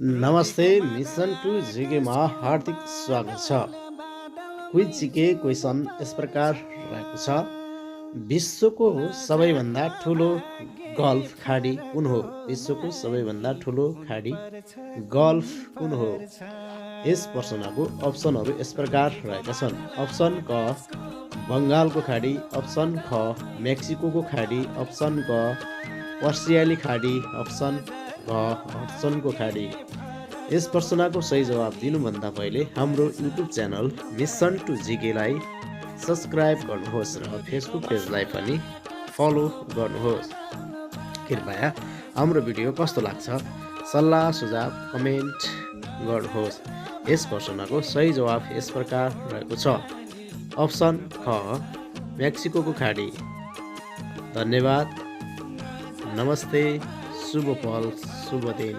नमस्ते। Mission two जिकेमा हार्दिक स्वागत छ। क्विज जिके क्वेसन यस प्रकार रहेको छ। विश्वको सबैभन्दा ठुलो गल्फ खाडी कुन हो? विश्वको सबैभन्दा ठुलो खाडी गल्फ कुन हो? यस प्रश्नको अप्सनहरू यस प्रकार रहेका छन्। अप्सन क बङ्गालको खाडी, अप्सन ख मेक्सिको खाडी, अप्सन ग पर्सियाली खाडी, अप्सन घ हड्सनको खाडी। यस प्रश्नको सही जवाब दिनुभन्दा पहिले हाम्रो युट्युब च्यानल मिसन टु जिकेलाई सब्सक्राइब गर्नुहोस् र फेसबुक पेजलाई पनि फलो गर्नुहोस्। कृपया हाम्रो भिडियो कस्तो लाग्छ सल्लाह सुझाव कमेन्ट गर्नुहोस्। यस प्रश्नको सही जवाब यस प्रकार रहेको छ। अप्सन ख मेक्सिको खाडी। धन्यवाद। नमस्ते। शुभ पल, शुभ दिन।